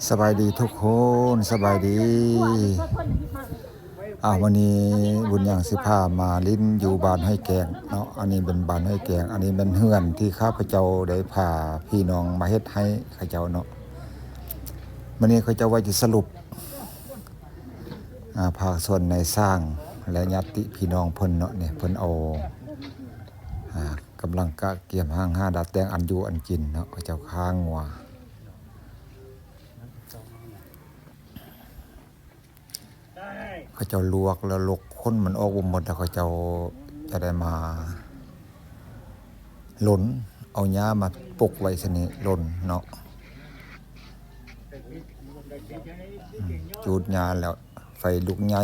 ສະບາຍດີທຸກຄົນ ສະບາຍດີ. ອ້າວ ມື້ນີ້ບຸນຍັງຊິພາມາຫຼິ້ນຢູ່ບ້ານຫ້ວຍແກງເນາະ. ອັນນີ້ເປັນບ້ານຫ້ວຍແກງ ອັນນີ້ແມ່ນເຮືອນທີ່ຂ້າພະເຈົ້າໄດ້ພາພີ່ນ້ອງມາເຮັດໃຫ້ເຂົາເຈົ້າເນາະ. ມື້ນີ້ເຂົາເຈົ້າວ່າຈະສະຫຼຸບ ອາ ພາກສ່ວນນາຍຊ່າງ ແລະ ຍາດຕິພີ່ນ້ອງເພິ່ນເນາະ. ນີ້ເພິ່ນເອົາ ອາ ກຳລັງກະກຽມຫ້າງຫາດາດແຕ່ງອັນຢູ່ອັນກິນເນາະ. ເຂົາເຈົ້າຂ້າງົວ ເຂົາເຈົ້າລວກແລ້ວລົກຂົນມັນອອກບໍ່ໝົດ ແລ້ວເຂົາເຈົ້າຈະໄດ້ມາຫຼົ່ນ ເອົາຫຍ້າມາປົກໄວ້ຊະນີ້ ຫຼົ່ນເນາະ. ອືມ ຈູດຫຍ້າແລ້ວ ໄຟລຸກໃຫຍ່.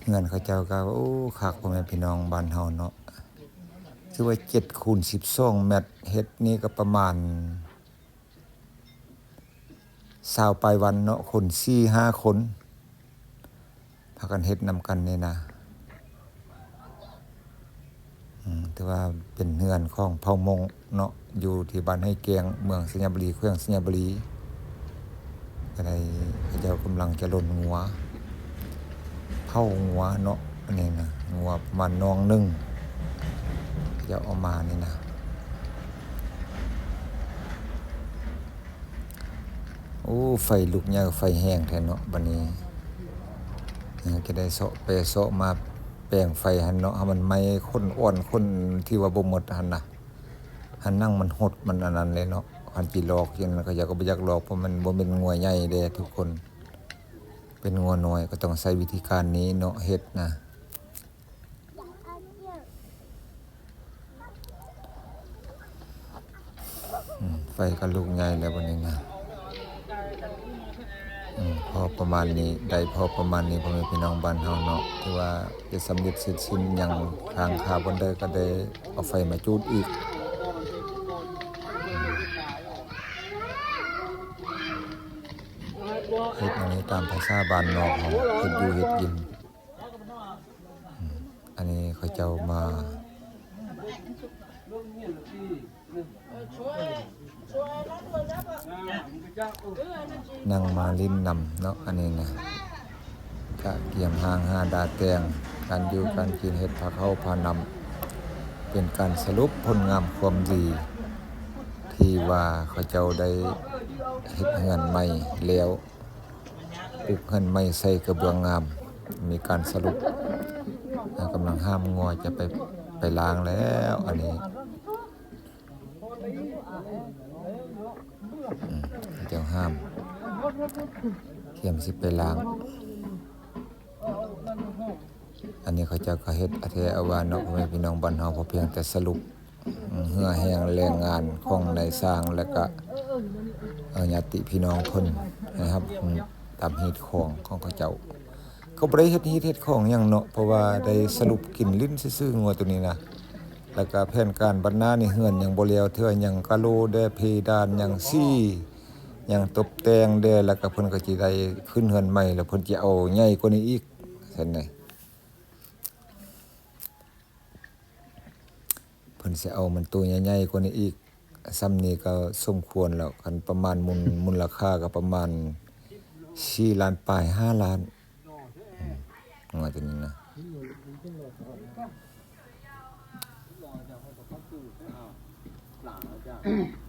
ເຮືອນເຂົາເຈົ້າກໍ ໂອ້ ຄັກ ພໍ່ແມ່ພີ່ນ້ອງບ້ານເຮົາເນາະ. ຖືວ່າເຈັດຄູນສິບສອງແມັດ ເຮັດນີ້ກໍປະມານຊາວປາຍວັນເນາະ ຄົນສີ່ຫ້າຄົນ ພາກັນເຮັດນຳກັນນີ້ນະ. ອືມ ຖືວ່າເປັນເຮືອນຂອງເຜົ່າມົ້ງເນາະ ຢູ່ທີ່ບ້ານຫ້ວຍແກງ ເມືອງໄຊຍະບູລີ ແຂວງໄຊຍະບູລີ. ກໍໄດ້ ເຂົາເຈົ້າກຳລັງຈະຫຼົ່ນງົວ ເຜົາງົວເນາະ. ອັນນີ້ນະ ງົວປະມານໜອງໜຶ່ງ ເຂົາເຈົ້າເອົາມານີ້ນະ. ໂອ້ ໄຟລຸກໃຫຍ່ ໄຟແຮງແທ້ເນາະ. ບັດນີ້ ເອີ ຈະໄດ້ເຊາະແປເຊາະມາແປງໄຟຫັ້ນເນາະ ໃຫ້ມັນໄໝ້ຂົນອ່ອນ ຂົນທີ່ວ່າບໍ່ໝົດຫັ້ນນະ. ຫັ້ນໜັງມັນຫົດ ມັນອັນນັ້ນເລີຍເນາະ. ຄັນຊິຫຼອກຈັ່ງນັ້ນ ເຂົາເຈົ້າກໍບໍ່ຢາກຫຼອກ ເພາະມັນບໍ່ແມ່ນງົວໃຫຍ່ເດ້ທຸກຄົນ ເປັນງົວນ້ອຍ ກໍຕ້ອງໃຊ້ວິທີການນີ້ເນາະ ເຮັດນະ. ອືມ ໄຟກໍລຸກໃຫຍ່ແລ້ວບັດນີ້ນະ. ອືມ ພໍປະມານນີ້ ໄດ້ພໍປະມານນີ້ ພໍ່ແມ່ພີ່ນ້ອງບ້ານເຮົາເນາະ. ຖືວ່າຈະສຳເລັດເສັດສິ້ນຫຍັງ ຄ້າງຄາບ່ອນໃດກໍໄດ້ເອົາໄຟມາຈູດອີກ. ອືມ ເຮັດອັນນີ້ຕາມພາສາບ້ານນອກເຮົາ ເຮັດຢູ່ເຮັດກິນ. ອືມ ອັນນີ້ເຂົາເຈົ້າມາ ນັ່ງມາຫຼິ້ນນຳເນາະ. ອັນນີ້ນະ ກະກຽມຫ້າງຫາດາແຕ່ງ ການຢູ່ການກິນ ເຮັດພາເຂົ້າພານ້ຳ ເປັນການສະຫຼຸບຜົນງາມຄວາມດີ ທີ່ວ່າເຂົາເຈົ້າໄດ້ເຮັດເຮືອນໃໝ່ແລ້ວ. ປຸກເຮືອນໃໝ່ໃສ່ກະເບື້ອງງາມ ມີການສະຫຼຸບ ແລ້ວກຳລັງຫ້າມງົວຈະໄປ ໄປລ້າງແລ້ວ ອັນນີ້ ອືມ ເຂົາເຈົ້າຫ້າມ ກຽມຊິໄປລ້າງ. ອັນນີ້ເຂົາເຈົ້າກໍເຮັດອາແທ້ອາວາເນາະ ພໍ່ແມ່ພີ່ນ້ອງບ້ານເຮົາ ພໍພຽງແຕ່ສະຫຼຸບ ເຫື່ອແຮງແຮງງານຂອງນາຍຊ່າງ ແລະກະ ເອີ ຍາດຕິພີ່ນ້ອງເພິ່ນໃຫ້ຮັບຮູ້ຕາມຮີດຄອງຂອງເຂົາເຈົ້າ. ກໍບໍ່ໄດ້ເຮັດຮີດເຮັດຄອງຫຍັງເນາະ ເພາະວ່າໄດ້ສະຫຼຸບກິນຫຼິ້ນຊື່ໆ ງົວໂຕນີ້ນະ. ແລ້ວກະແຜນການບັດໜ້ານີ້ ເຮືອນຍັງບໍ່ແລ້ວເທື່ອ ຍັງກະໂຫຼແດ່ ເພດານ ຍັງສີ ຍັງຕົບແຕ່ງແດ່ ແລ້ວກະເພິ່ນກໍຊິໄດ້ຂຶ້ນເຮືອນໃໝ່ ແລ້ວເພິ່ນຈະເອົາໃຫຍ່ກວ່ານີ້ອີກ ຊັ້ນນະ. ເພິ່ນຊິເອົາມັນໂຕໃຫຍ່ໆກວ່ານີ້ອີກ. ສ່ຳນີ້ກໍສົມຄວນແລ້ວ. ຄັນປະມານມູນ ມູນລະຄ່າກໍປະມານສີ່ລ້ານປາຍ ຫ້າລ້ານ. ອືມ ງົວໂຕນີ້ນະ. ອືມ